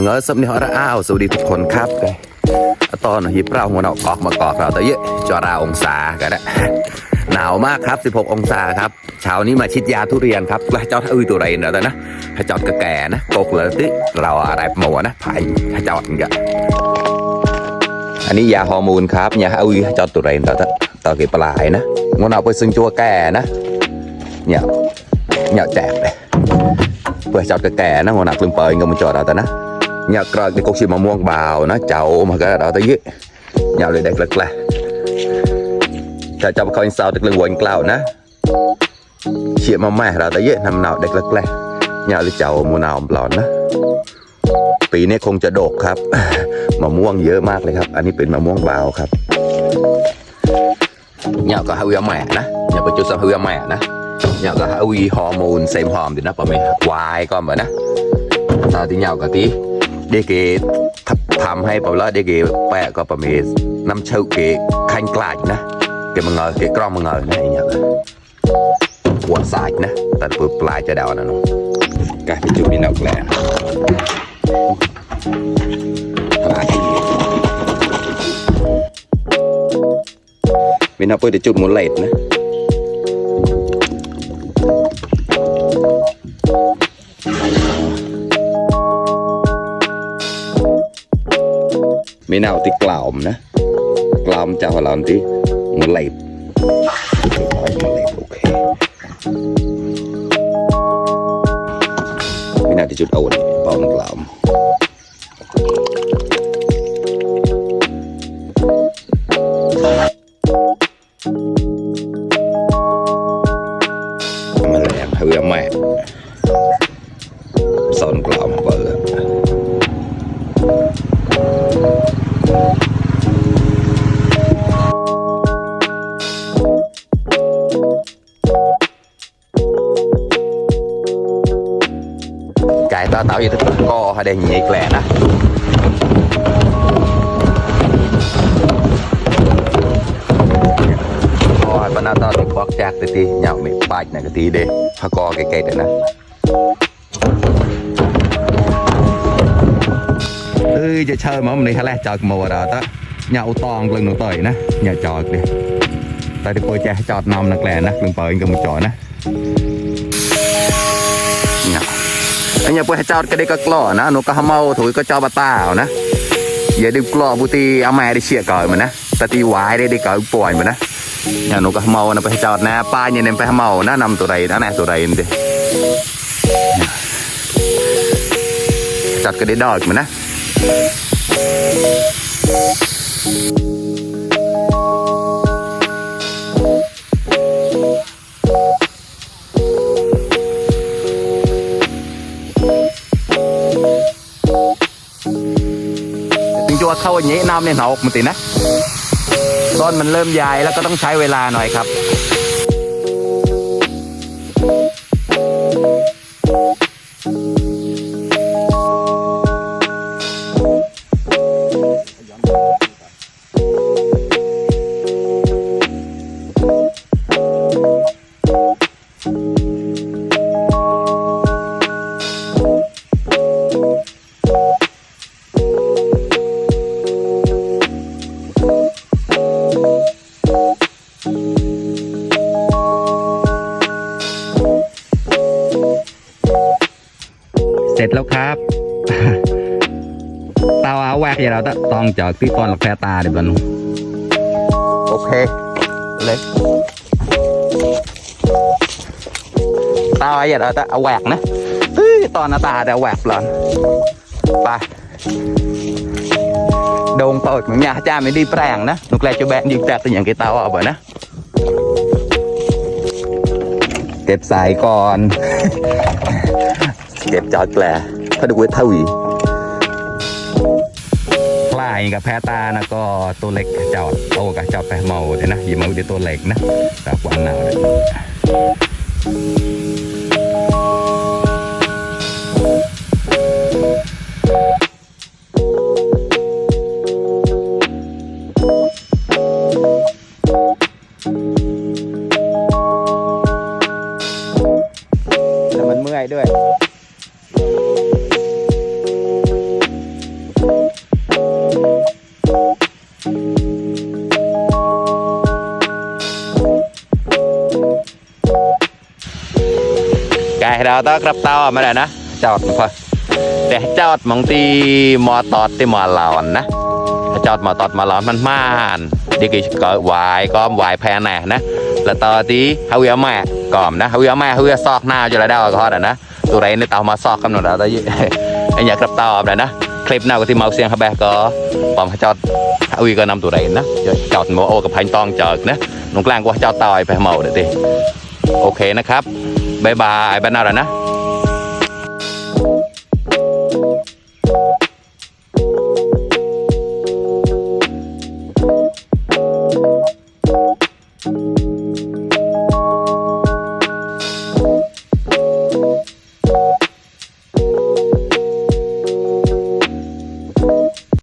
มึงสับนี่ฮะอ้าวสวัสดีทุกคนครับตอนฮิปเราหัวหนอกออกมากอกเราแต่เยอะจอราองศากันนะหนาวมากครับ16องศาครับเช้านี้มาชิดยาทุเรียนครับแล้วจอดตัวไรเนอะนะให้จอดกระแก่นะกกเลยที่เราอะไรหมัวนะผายให้จอดกันอันนี้ยาฮอร์โมนครับยาจอดตัวไรเนอะต่อกี่ปลายนะหัวหนอกไปซึ่งจัวแก่นะเนี่ยแจกเลยเพื่อจอดกระแก่นะหัวหนอกลืมเปิดเงินมันจอดเราแต่นะnhà cờ cái cục xì mà muông bào nó chậu mà cái đó tới dưới nhà lại đẹp lực là cho coi sao được lưng quần cloud ná xì mà mẹ là tới dưới nằm nào đẹp lực là nhà lại chậu mùa nào lòn ná ปีนี้คงจะดกครับมะม่วงเยอะมากเลยครับอันนี้เป็นมะม่วงบาวครับเนี่ยก็ฮาวิอาแม่นะเนี่ยเป็นจุดสำคัญฮาวิอาแม่นะเนี่ยก็ฮาวิฮอร์โมนเซมฮอร์มดินะประมาณวายก็เหมือนนะตอนที่เนี่ยก็ตีเด็กทำให้เปล่าเด็กแปะก็ประมาณน้ำเชื่อเกขันกลาดนะเกมังเงยเกกล้องมังเงยนะเนี่ยหัวสายนะแต่เปลือกปลายจะเดานะน้องกะจุดนี้นอกแหละมีน้ำเปลือกจุดหมุนเล็ดนะมีแนวที่กล่าวนะกล่าวจะหัวเราที่มันไหลโอเคมีแนวที่จุดอ่อนเป่ามันกล่าวมันแหลมเหือแม่ซ้อนกล่าวเปิดcái ta tạo gì thức co hay đèn nhẹ lẹ đó co bên đó tao được bóc chặt tí nhậu mệt bạch này cái tí đi ha co cái cây này nèจะเชิญมาวันนี้เขาแลกจอดมาว่าเราตะเหยาตองเรื่องหนูต่อยนะเหยาจอดเลยแต่ที่ปอยจะจอดนำนักแหล่นะเรื่องเปิดกับมือจอดนะเนี่ยไอ้เนี่ยปอยจอดก็ได้ก็กล้อนะหนูก็เมาถุยก็จอดบาต้าเอานะอย่าดึงกล้อบุตรีเอาแม่ได้เชี่ยก่อนมันนะแต่ตีวายได้ก่อนป่วยมันนะเนี่ยหนูก็เมานะไปจอดนะป้าเนี่ยไปเมานะนำตัวใดนะแน่ตัวใดนี่จอดก็ได้ดอกมันนะถึงจะว่าเข้าอย่างนี้น้ำเนี่ยหนาอกมันตินะต้นมันเริ่มใหญ่แล้วก็ต้องใช้เวลาหน่อยครับเสร็จแล้วครับตาแหวกอย่างเราต้องจอดที่ก้อนหลักแพตาเดี๋ยวกันโอเคเลยตาอย่างเราเอาแหวกนะตอนตาแต่แหวกหลอนไปโดงเปิดเหมือนยาจ้าไม่ดีแปลงนะนุกแลจะแบนยิงแจกตัวอย่างกี่ตาเอาไปนะเก็บสายก่อนเก็บจอดแกลถ้าดูเวทวีปลายกับแพตานะก็ตัวเล็กจอดโตกับจอดแปะเมาเลยนะยิงมาดูตัวเล็กนะแต่วันหนาวเลยแต่มันเมื่อยด้วย กายเราต้องกลับเต้ามาเลยนะจอดมาพอแต่จอดมองตีมอตอดที่มอหลอนนะจอดมอตอดมอหลอนมันม่านดีกี่ก็วายก็วายแพนแน่นะแล้วตอนที่เขาเวียแม่ก่อมนะเขาเวียแม่เขาเวียซอกหน้าอยู่แล้วได้ก็ได้นะตัวไรในเตามาซอกกำหนดอะไรไอ้อยากกลับเต้าเลยนะคลิปหน้าก็ที่เมาเสียงเขาแบบก็ปอมจอดเขาวีก็นำตัวไรนะจอดโมโอกับพันตองจอดนะตรงกลางก็จอดต่อยไปเมาเดี๋ยวดิโอเคนะครับบายบายบ้านเรานะ